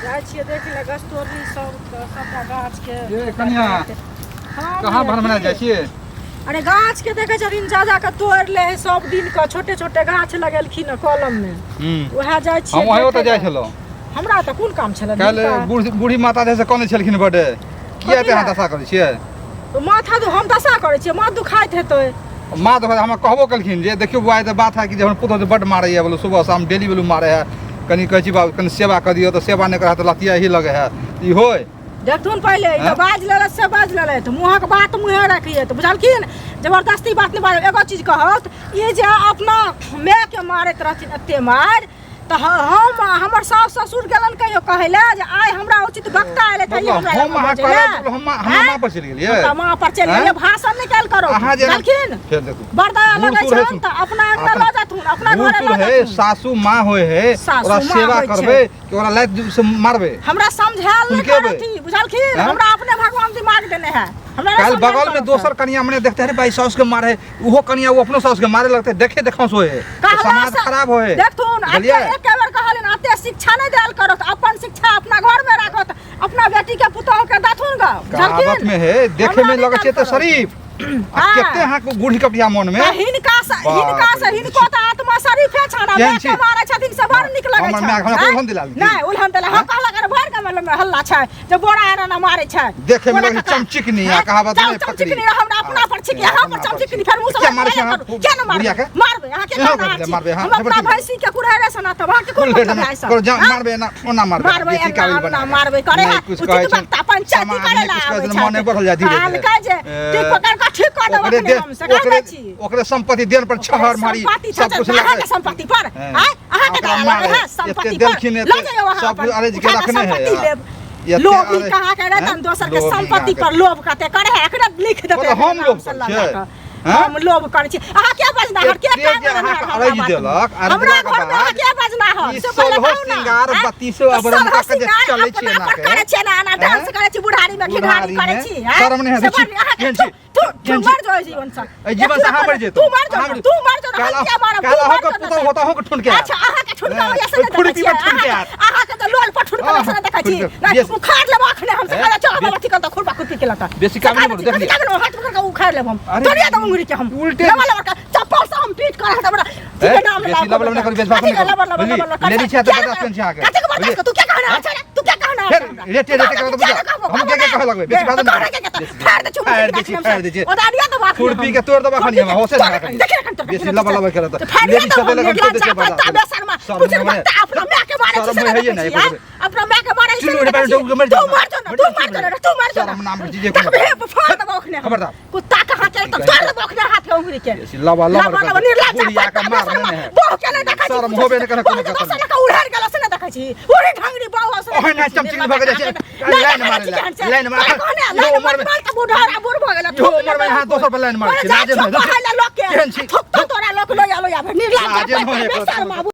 जाइ छियै देख ले गाछ तोड़नी सब सबटा गाछ के ये कनिया हाँ कहाँ भैया, भनभना की? जाइ छियै अरे गाछ के देखे छथिन जा जा के तोड़ ले है सब दिन के छोटे छोटे गाछ लगेलखिन हँ कलम में हम्म उएह जाइ छियै हम वहीं ओतऽ देखै जाइ लए। छलहुँ हमरा तऽ कोन काम छलै काल्हि नीका? बूढ़ी बूढ़ी माता जे से कहने छलखिन बड्ड किया एते अहाँ दशा करै छियै तो माथा दु हम दशा करै छियै माथ दुखाइत हेतै माँ तऽ हमरा कहबो केलखिन जे देखियौ बौआ तऽ बात है कि जे हमर पुतहु जे बड्ड मारैए बोलो सुबह शाम डेली बोलू मारै है कनि कहै छी बाबू कनि सेवा कऽ दियौ तऽ सेवा नहि करै तऽ लतिया ही लगै है ई होय देखथुन पहिले ई तऽ आँय? बाजि लेलथि से बाजि लेलथि मुँहक बात मुँहे रखिए तऽ बुझलखिन जबरदस्ती बात नहि बाजब एगो चीज कहत ई जे अपना मायके मारैत रहथिन एते मारि तऽ हम हमर सास ससुर गेलन कहियो कहै लए जे आइ हमरा उचित वक्ता एलै तऽ ई मतलब हमरा हम लग अहाँ बजै लए। कहलहुँ हम हमरा माँ पर चलि गेलियै हम तऽ माँ पर चलि आँय? गेलियै भाषण नहि कयल करो अहाँ जे बुझलखिन फेर देखू बड़ दया बूढ़ लगै सूढ़ है छनि तऽ अपना अंगना अपना- लऽ जाथुन अपना बूढ़ घरे सूढ़ लऽ है जाथुन सासू माँ होय है सासू ओकरा माँ सेवा होइ छै। करबै कि ओकरा लात से मारबै हमरा समझायल नहि हुनके करथि बुझलखिन आँय? हमरा अपने भगवान दिमाग देने है हमरा नहि काल्हि समझायल बगल में करत। दोसर कनिया मने देखते अरे भाई साउस के मारे है उहो कनिया वो अपनो साउस के मारे लगते देखे देखौस होए है तो कहला समाज से- खराब होए है देखथुन बुझलियै? एते एके बेर कहलिन एते शिक्षा नहि देल करत अपन शिक्षा अपना घर में राखत अपना बेटी के पुतोह के दथुन ग कहावत बुझलखिन में है देखे हमरा में नहि लगै छै देल तऽ करत। शरीफ आ हाँ। कते अहाँ के बूढ़ी कपिया मन में तऽ हिनका से बाप हिनका से रे, हिनको तऽ आत्मा शरीफे छनि आ केहन मायके छी? मारै छथिन से बड़ नीक लगै हमर छनि माय हमरा आँय? उलहन दिलाल की? नहि उलहन दिला हम आँय? कहलक अरे भरि के मतलब हल्ला छै जे बोरा आर ना मारै छै देखे में बोरा लगै ककरा? चमचिकनी आ आँय? कहावत चम- नहि पकड़ी। चमचिकनी हमरा अपना पर छिकी हाँ, अहाँ पर अपना पर चमचिकनी छी। फेर मुँह से किया मारै छी अहाँ? किया ने बुढ़िया मारबै के? मारबै अहाँ के यहाँ कहना कर छी मारबै, हाँ, हम अपना जबरदस्ती। भैंसी के कुरहरे से ना तब अहाँ के कोन कुल मतलब है सब करो जा आँय? मारबै एना ओना मारबै मारबै बेसी एना काबिल ओना बना मारबै करे है नहि कुछ उचित कहै छै वक्ता पंचायती समाज करे नहि ला कुछ कहै आबै छै छै मने बढ़ल जाय धीरे धीरे कहलकै जे ठीक पकड़ कऽ ठीक कऽ देब ओकरे अखने दे हम से कह ओकरे दै छी ओकरे संपत्ति देन पर छहर मारी संपत्ति सब छै कुछ अहाँके लगे संपत्ति पर हैं। आँय अहाँके ओकरा दया मारे लगे है एते संपत्ति पर देलखिन लऽ एते जइयौ अहाँ सब अपन कुछ अरेज के उठा कऽ रखने है संपत्ति यार। लेब एते लोभी अरे- कहाँ के हैं? रहतन दोसर के लोभी संपत्ति कहाँ पर लोभ कते करे है एकरा लिख देते मतलब हम नाम लोभ से करै लगा छियै? कऽ। हैं? हम लोभ करै छी अहाँ के बजना हर के एते टांग जे लेने अहाँके हर हमरा अरैज बात में? देलक, अरैज हमरा देलाके घर में अहाँ बाद के बजना हर ई से पहिले सोलहो कहू ना श्रृंगार, आँय? बत्तीसो तऽ आभरण सोलहो कऽ के जे श्रृंगार चलै छी अपना एना पर के। करै छियै ना एना डांस हैं? करै छी बुढ़ारी में घिढारी बुढ़ारी करै में छी हैं? शरम नहि से हेतै छी। बड़ अहाँके केहन थू छी? थू थू केहन छी? मर जो एहि जीवन से एहि जीवन से अहाँ मरि जेतौ। तू मर जो अहाँ ना, मरि- तू मर जो ना, हम काल्हि किया मारब काल्हि तू मर अहाँके जो ना पुतहु होत अहूँके ठुनके आयत। अच्छा अहाँके ठुनका हैं? वजह से नहि देखै खुरपी छियै पर ठुनके अहाँके आयत। अहाँके तऽ लोल पर ठुनका वजह से नहि देखै छी खुरपी- नहि बेसी- उखाड़ लेब अखने हम से हैं? कहले चल बेसी- अथी कर खुरपा खुरपी के लता बेसी काम नहि करू, देख लिअ। हाथ पकड़ के उखाड़ लेब हम अरे, तोड़िया दम उंगली के हम उल्टे- लबा लबा के चप्पल से हम पीट कर हट बड़ा हैं? ठीक नाम बेसी लबा लबा नहि करू, बेसी भाषण नहि करू। बुझली? लेडीज छै तऽ बर्दाश्त करै छी अहाँके। कतेक बर्दाश्त तू क्या कहना अच्छा तू क्या कहना फेर रेटे रेटे करऽ तऽ बुझा। हम के के कहऽ लगबै? बेसी भाषण नहि करू। फाड़ दे फाड़ि दै छी, फाड़ि दै छी। ओदारिया दबा खुरपी के तोड़ देबऽ एखन हम, होशे नहि राखब। बेसी लबा लबा करऽ तऽ। लेडीज सब लग हम तोड़ दै छियै बर्दाश्त करू। शरम अपना नहि होइए। माय के मारे शरम छी से होइए नहि नहि देखै छी, अपना माय के मारे छी से चुल्लू नहि रे देखै छी। बारे मरि तू जाउ। मर जो ना तू मर जो ना तू मर जो ना शरम नाम के चीजे कोनो। देखबे फाड़ देबो अखने हम। खबरदार। कुत्ता के हाथ एकदम तोड़ देबो अखने हाथ के उंगली के बेसी लबा लबा लबा लबा निर्लज्ज बुढ़िया के पत्ता मार बेशर्मा, नहि है। बहू के नहि देखै छी शरम कुछो होबे से। नहि करे बहू कोनो के कतनो। बस लऽ कऽ उड़ैर गेलो से नहि देखै छी उड़ी ढंगरी बहू से नहि ओहिना देखै छी, चमचिकनी भऽ के जाइ छै। नहि लाइन देखै मारै छी लए, केहन छै। लाइन मारै। तोरा कहने, इहो लाइन उमरमे- मारि कऽ बुढ़ारा बूढ़ भऽ गेलै, इहो थूक उमरमे अहाँ दोसर पर लाइन मारै छी, जाइ लाजे छौ नहि। कहै लए लोकके, केहन छी? थूकतौ तोरा लोक लोया लोया भरि, निर्लज्ज लाजे नहि पत्ता होइए बेशर्मा।